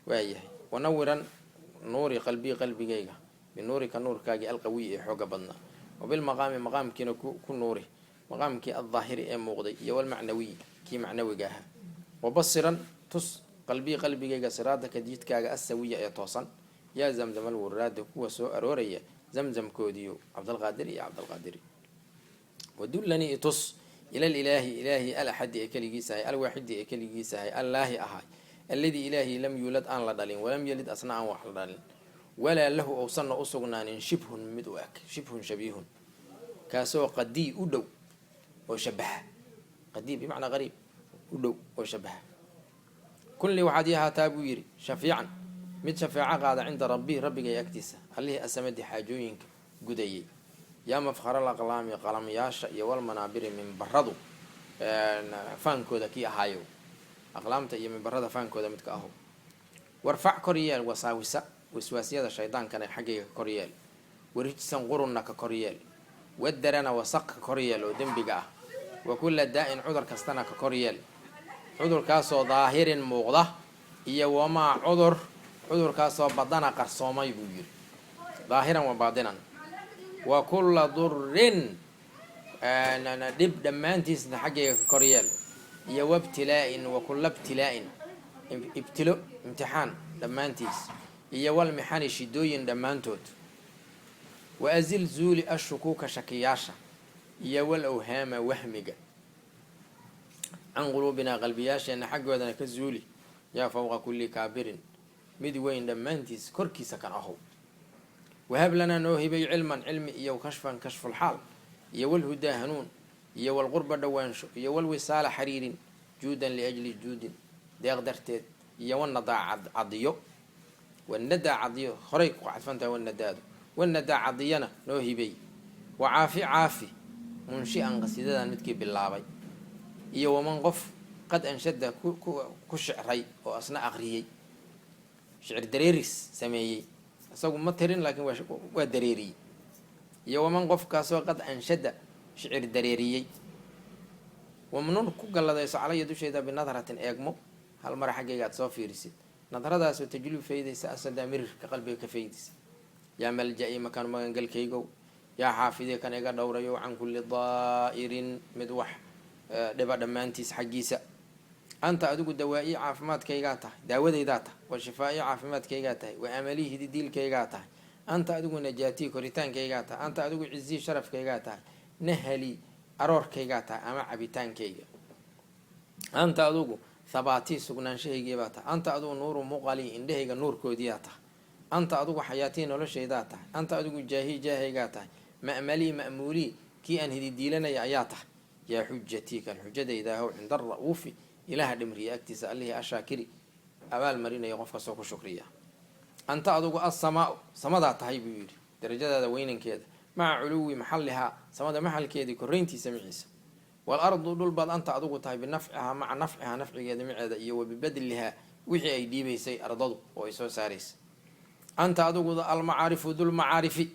Waayahay. Wanawiran, nuuri, qalbii, qalbigayga, binuurika, nuurkaagii, alqawiy, ee xooga badnaa, wabilmaqaami, maqaamkiina ku nuuri, maqaamkii aldaahiri, ee muuqday, iyo walmacnawiy, kii macnawiga ahaa. Wabasiran, tus, qalbii, qalbigayga, siraadaka, jidkaaga, assawiya, ee toosan. Yaa zamzam alwuraada, kuwa soo arooraya zamzamkoodiyo, Cabdalqaadir iyo Cabdalqaadiri. Wadullanii, itus, ilal ilaahi, ilaahi, alaxadi, ee keligiisahay, alwaaxidi, ee keligiisahay, allaahi ahay, alladii, ilaahi, lam yuulad, aan la dhalin, walam yalid, asna aan wax la dhalin, walaa lahu, ousanna u sugnaanin, shibhun, mid u eg, shibhun shabiihun, kaasoo qadii, u dhow oo shabaha, qadii bimacnaa qariib, u dhow oo shabaha. Kunlii, waxaad ii ahaataa, buu yidhi, shafiican, mid shafeeco qaada, cinda rabbii, rabbigay agtiisa, allihii asamadi, xaajooyinka gudayay. Yaa mafkharal aqlaami, qalamyaasha iyo walmanaabiri, mimbaradu faankooda kii ahaayo, aqlaamta iyo mimbarada faankooda midka aho, warfac, kor yeel, wasaawisa, waswaasyada shaydaankana xaggayga ka kor yeel, warijsan, qurunna ka kor yeel, wadarana, wasaq ka kor yeel oo dembiga ah, wa kulla daa-in, cudur kastana ka kor yeel, cudurkaasoo daahirin, muuqda, iyo wamaa, cudur, cudurkaasoo badana, qarsoomay, buu yidhi, daahiran wa baadinan. Wa kulla durin, dhib dhammaantiisna xaggayga ka kor yeel, iyo wabtilaa-in, wa kulla ibtilaa-in, ibtilo, imtixaan dhammaantiis, iyo walmixani, shidooyin dhammaantood. Wa azil, zuuli, ashukuuka, shakiyaasha, iyo wal awhaama, wahmiga, can quluubinaa, qalbiyaasheenna xaggoodana ka zuuli. Yaa fowqa kulli kaabirin, mid weyn dhammaantiis korkiisa kan ahow, wahab lanaa, noo hibay, cilman, cilmi, iyo kashfan, kashfulxaal, iyo walhudaa, hanuun, iyo walqurba, dhowaansho, iyo walwisaala, xariirin, juudan liajli juudin, deeq darteed, iyo wanadaa, cadiyo, wanadaa, cadiyo, horay ku cadfantahay wanadaadu, wanadaa, cadiyana noo hibay. Wa caafi, caafi, munshi'an, qasiidadan midkii bilaabay, iyo waman, qof, qad anshada, ku shicray oo asna aqriyey, shicir dareeris sameeyey. Isagu ma tirin, laakiin waa dareeriyey. Iyo waman, qofkaasoo, qad anshada, shicir dareeriyey. Wamnun, ku galladayso, calaya, dushayda, binadratin, eegmo, hal mara xaggayga aad soo fiirisid, nadradaasoo tajlibu, faydaysa, asadaa, mirirka qalbiga ka faydaysa. Yaa malja-i, makaan magangalkaygow, yaa xaafidii, kan iga dhowrayo, can kulli daa'irin, mid wax dhiba dhammaantiis xaggiisa. Anta, adigu, dawaa-ii, caafimaadkaygaa tahay, daawadaydaa tahay, wa shifaa-ii, caafimaadkaygaa tahay, wa amalii, hididiilkaygaa tahay. Anta, adigu, najaatii, koritaankaygaa tahay. Anta, adigu, cizii, sharafkaygaa tahay, nahalii, aroorkaygaa tahay ama cabitaankayga. Anta, adigu, Habaatii, sugnaanshahaygii baa tahay. Anta adigu nuuru muqalii, indhahayga nuurkoodiyaa tahay. Anta adigu xayaatii, noloshaydaa tahay. Anta adigu jaahii, jaahaygaa tahay. Ma'malii, ma'muulii, kii aan hididiilanaya ayaa tahay. Yaa xujatii, kan xujadaydaahow, cinda ra'uufi, ilaaha dhimriya agtiisa, allihii ashaakiri, abaal marinaya qof kastoo ku shukriya. Anta adugu assamaa, samadaa tahay buu yidhi, darajadaada weynankeeda, maca culuwi maxallihaa, samada maxalkeedii korayntiisa maciisa. Waalardu, dhul baad anta adugu tahay, binafcihaa, maca nafcihaa, nafcigeeda maceeda, iyo wa bibadlihaa, wixii ay dhiibaysay ardadu oo ay soo saaraysay. Anta adugu almacaarifu dulmacaarifi,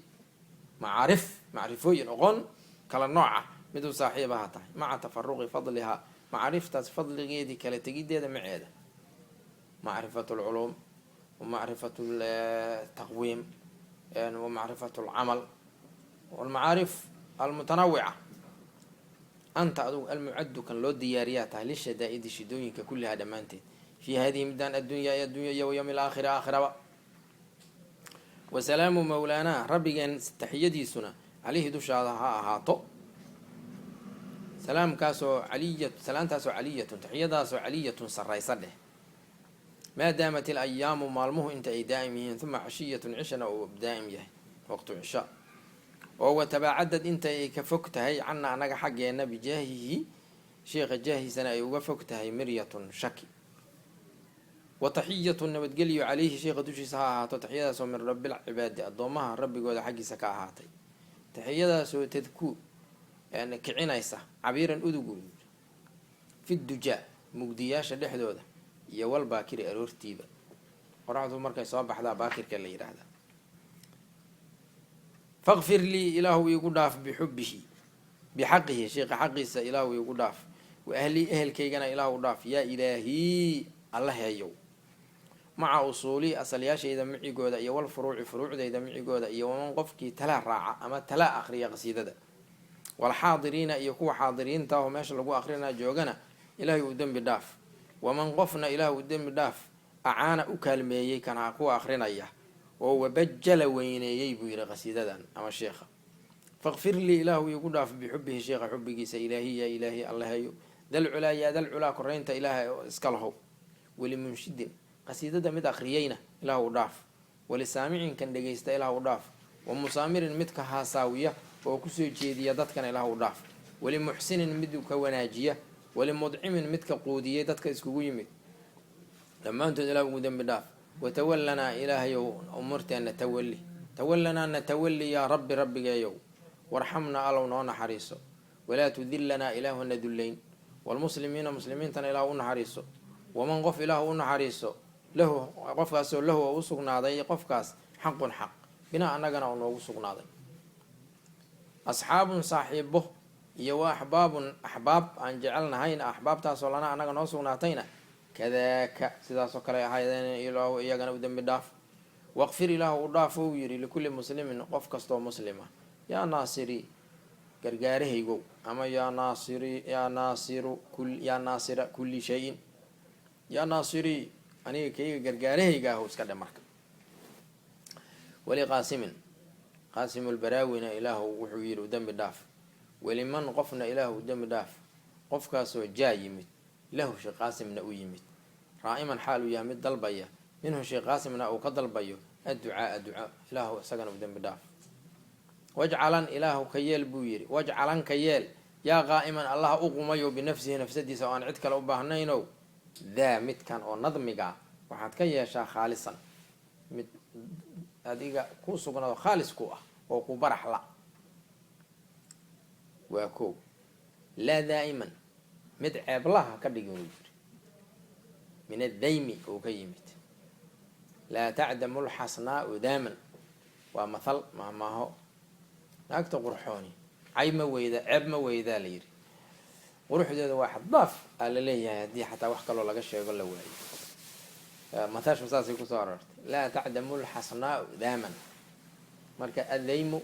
macaarif, macrifooyin, oqon kala nooca miduu saaxiibaha tahay, maca tafaruqi fadlihaa, macaariftaas fadligeedii kala tegideeda maceeda. Macrifat lculuum wa macrifat taqwiim wa macrifat alcamal walmacaarif almutanawica. Anta adugu almucaddu, kan loo diyaariyaa tahay, lishadaa'idi, shidooyinka, kullihaa, dhammaanteed, fii hadihi, midaan, addunya, addunya, iyo wa yowmi alaakhiri, aakhiraba. Wasalaamu mawlaanaa, rabbigeen taxiyadiisuna, caleyhi, dushaada ha ahaato. Salaamkaasoo caliya, salaamtaasoo caliyatun, taxiyadaasoo caliyatun, sarraysa dheh. Maa daamat ilayaamu, maalmuhu inta ay daa'im yihiin, uma cashiyatun, cishana uu daa'im yahay, waqtu cisha oo watabaacadad, inta ay ka fog tahay, cana, annaga xaggeenna, bijaahihi, sheikha jaahiisana ay uga fog tahay, miryatun, shaki. Wa taxiyatun, nabadgelyo, caleyhi, sheikha dushiisa ha ahaato. Taxiyadaasoo min rabbilcibaadi, addoomaha rabbigooda xaggiisa ka ahaatay. Taxiyadaasoo tadkuu, kicinaysa, cabiiran, udugu, fi dujaa, mugdiyaasha dhexdooda, iyo walbaakiri, aroortiiba, qoraxdu markay soo baxdaa baakirka la yidhaahdaa. Faqfir lii, ilaahu iigu dhaaf, bixubbihi, bixaqihi, sheikha xaqiisa ilaahu iigu dhaaf, wa ahlii, ehelkaygana ilaahu dhaaf. Yaa ilaahii, alla heeyow, maca usuulii, asalyaashayda micigooda, iyo walfuruuci, furuucdayda micigooda, iyo waman, qofkii, talaa, raaca ama talaa, aqriya qasiidada, walxaadiriina, iyo kuwa xaadiriinta oo meesha lagu akrinaa joogana ilaahay uu dembi dhaaf. Waman, qofna ilaah uu dembi dhaaf, acaana, u kaalmeeyey kana kuwa akrinaya, oo wabajala, weyneeyey buu yidhi qasiidadan ama sheekha. Faqfir lii, ilaahu iigu dhaaf, bixubbihi, sheekha xubbigiisa. Ilaahi, yaa ilaahi, allahayo, dalculaa, yaa dalculaa, koreynta ilaahay iska lahow. Walimunshidin, qasiidada mid akriyeyna ilaah u dhaaf. Walisaamicin, kan dhegaysta ilaah u dhaaf. Wa musaamirin, midka haasaawiya oo kusoo jeediya dadkana ilaah u dhaaf. Walimuxsinin, mid ka wanaajiya. Walimudcimin, midka quudiyay dadka iskugu yimid. Dhammaantood ilaah ugu dembi dhaaf. Watawallanaa, ilaahayow umuurteenna tawalli. Tawallanaa, natawalli, yaa rabbi, rabbigeeyow. Warxamnaa, allow noo naxariiso. Walaa tudilanaa, ilaahuna dullayn. Walmuslimiina, muslimiintana ilaah u naxariiso. Waman, qof ilaah u naxariiso, lahu, qofkaasoo, lahu, oo u sugnaaday qofkaas, xaqun, xaq, binaa, annagana oo noogu sugnaaday. Asxaabun, saaxiibo, iyo wa axbaabun, axbaab aan jecelnahayna, axbaabtaasoo lana, annaga noo sugnaatayna, kadaaka, sidaasoo kale ahaydeen, ilaahu iyagana u dembi dhaaf. Waqfir, ilaahu u dhaaf, uu yidhi, likulli muslimin, qof kastoo muslima. Yaa naasiri, gargaarahaygow, ama yaa naasiri, yaa naasiru, yaa naasira kulli shayin, yaa naasiri, aniga kayga gargaarahayga ahu iska dhe. Marka waliqaasimin, qaasimulbaraawina ilaahu wuxuu yidhi u dembi dhaaf. Weliman, qofna ilaahu u dembi dhaaf, qofkaasoo jaa, yimid, lahu, sheekh qaasimna u yimid, raa'iman, xaal uu yahay mid dalbaya, minhu, sheekh qaasimna uu ka dalbayo, adducaaa, duca, ilaahu isagana u dembi dhaaf. Wajcalan, ilaahu ka yeel buu yidhi, wajcalan, ka yeel, yaa qaa'iman, allaha u qumayo, binafsihi, nafsadiisa, oo aan cid kale u baahnaynow, daa, midkan oo nadmiga waxaad ka yeeshaa, khaalisan, mid adiga ku sugnaado, khaalis ku ah oo ku baraxla. Waa kow. Laa daa'iman, mid ceeblaha ka dhigin, uu yiri, min addaymi uu ka yimid. Laa tacdamu lxasnaau daaman, waa mathal, mahmaaho. Naagta qurxooni cayb ma weyda, ceeb ma weydaa la yidhi. Quruxdeeda waa xaddaaf aa la leeyahay, haddii xataa wax kaloo laga sheego la waayo. Mathashu saasay kusoo aroortay, laa tacdamu lxasnaau daaman. Marka addaymu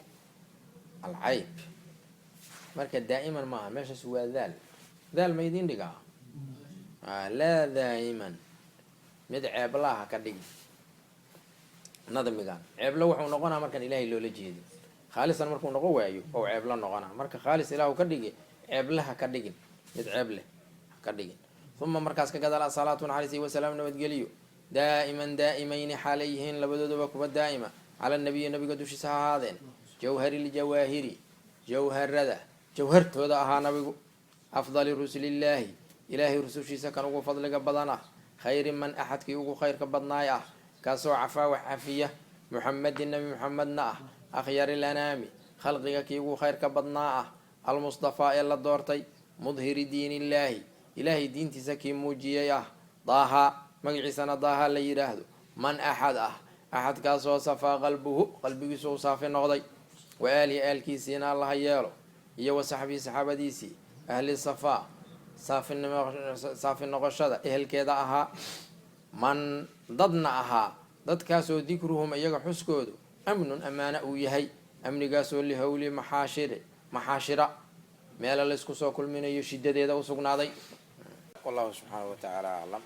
alcayb. Marka daa'iman maaha meeshaas, waa daal. Daal ma idiin dhigaa? Laa daa'iman, mid ceeblaha ka dhigi nadmigan. Ceeblo wuxuu noqonaa markaan ilaahay loola jeedin. Khaalisan markuu noqon waayo ou ceeblo noqonaa. Marka khaalis ilaahu ka dhigi, ceeblaha ka dhigin, mid ceeb leh ha ka dhigin. Uma markaas ka gadaal, asalaatu naxariisi wasalaam nabadgeliyo daa'iman daa'imayni xaalay yihiin labadooduba kuwa daa'ima, cala nabiyi nabiga dushiisa ha ahaadeen, jawhari ljawaahiri, jawharada jawhartooda ahaa nabigu, afdali rusulillaahi, Ilaahay rusushiisa kan ugu fadliga badan ah, khayri man, axadkii ugu khayrka badnaay ah, kaasoo cafaa wax cafiya, Muxamedin, Nabi Muxamedna ah, akhyari lanaami, khalqiga kii ugu khayrka badnaa ah, almustafaa, ee la doortay, mudhiri diinillaahi, Ilaahay diintiisa kii muujiyay ah, Daaha, magaciisana Daaha la yidhaahdo, man axad ah, axadkaasoo safaa qalbuhu, qalbigiisu uu saafi noqday, wa aalihi, aalkiisiina Allaha yeelo, iyo wa saxbihi, saxaabadiisii, ahli safaa, saafi noqoshada ehelkeeda ahaa, man dadna ahaa, dadkaasoo dikruhum, iyaga xuskoodu, amnun, ammaano uu yahay, amnigaasoo lihawli maxaashiri, maxaashira, meela laysku soo kulminayo shidadeeda u sugnaaday. Wallahu subxaanahu wa tacaala aclam.